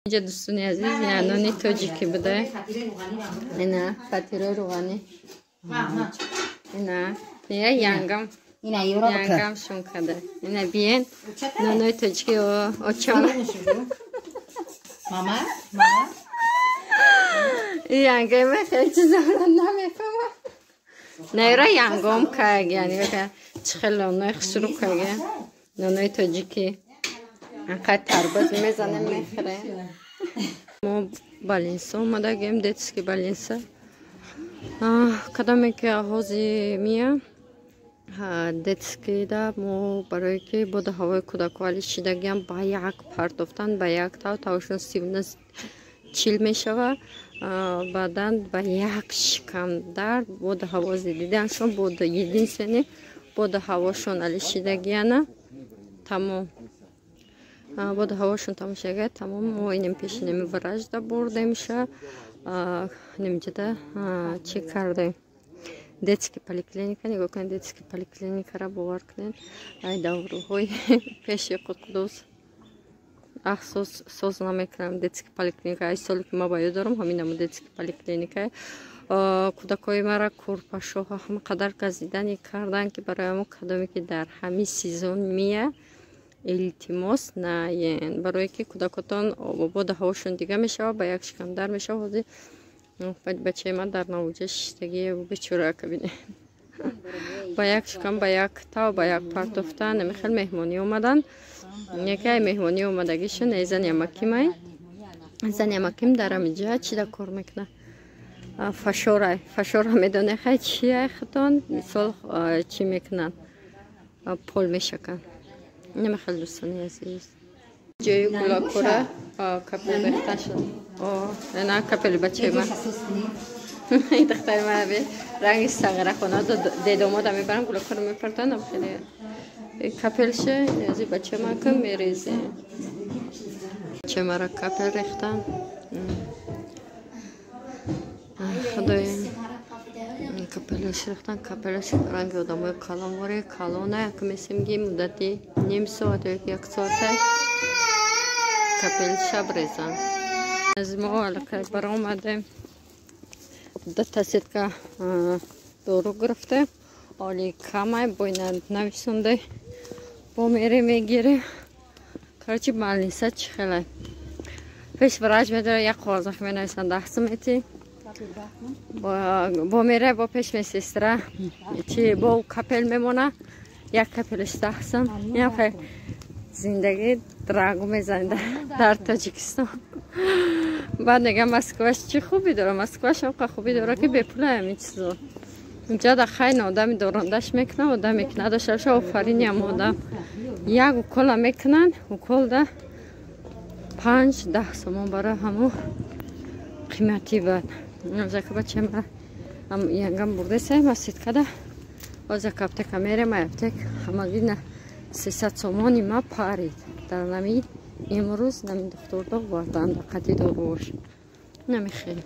Инҷа, дӯстони азиз, ина нони тоҷикӣ буда, ина фатирои рӯғанӣ, ина я янгам янгам шун када. Ина биен, нонои тоҷикӣ очама. Мама, мама. Янгама хеле чизаро намефаҳмам. Найра янгом кага, чӣ хел нонои хушрӯ кага, нонои тоҷикӣ. Анқадр тарбуз мезанем, мехӯрем. Мо больница омадагем, детский больница. Кадоме ки ҳози мия детский да, мо барое ки боду ҳавои кӯдако али шидагиам, ба як партофтан, ба як тав тавшон 39-40 мешава. Баъдан ба як шикамдард, боду ҳаво зидиданшон, боду единственный боду ҳавошон али шидагиана, тамом, боду ҳавошон тамом шага, тамом. Мо инем пешинеми врач да бурдемша, немҷада чӣ кардем? Детский поликлиника, нигоҳ кунед, детский поликлиникара бовар кунед, ай давруҳои пеши Қудқудус аҳсос соз намекунам. Детский поликлиника ай соле ки ма ба ёд дорам, ҳамин детский поликлиника. Кӯдакҳои мара курпашоҳо ҳама қадар газидани кардан, ки барои ҳамо кадоме ки дар ҳамин сезон мия, илтимос, наен, барое ки кӯдакотон боду ҳавошон дига мешава, ба як шикамдар мешава. Ҳозир бачаи ман дар навуҷа шиштагӣ, бечора, кабине ба як шикам, ба як тав, ба як партофта. Намихел меҳмонӣ омадан, яке меҳмонӣ омадагишон зани амакимай. Зани амаким дар амиҷа чида кор мекунад? Фашора, фашора медоне, хай чия хитон, мисол, чӣ мекунанд, пол мешаканд. Намихел, дӯстони азиз, ҷои гулакура капел рехта шуд. На капели бачаи ман, ин духтари ман ранги сағирахона дедомода мебарам, гулакура мепартан. Хеле капелше ази бачаи ман ка мерезе. Бачаи мара капел рехтан. Худои, капелаш рехтан, капелаш ранги одамои калонворе калона. Як месемги муддати ним соат ё як соата капел шаб резан. Аз мо аллакай баромадем, дута сетка дору гирифтем, оли камай бойна нависонда, бо мере мегирем. Короче, больница чӣ хеле пеш врач медора, як қоғазах менависанд, 10 сум мети, бо мере, бо пеш медсестра чи бо капел мемона, як капелаш 10 сум. Инам хел зиндагӣ драгу мезанад дар Тоҷикистон. Баъд мегам, Москваш чӣ хубӣ дора? Москваш ҳамқа хубӣ дора, ки бепула ҳамин чизо. Инҷа хайна одами дорондаш мекунад, одаме ки надошта боша, офариням одам. Як укола мекунанд, уколда 5-10 сомон, барои ҳамо қиматӣ. Бад зака бачама янгам бурдесай маситкада, озак аптека мерем. Аптек ҳамагӣ 300 сомони ма парид дар нами имрӯз, нами духтурдо вардан қади доруош намихел.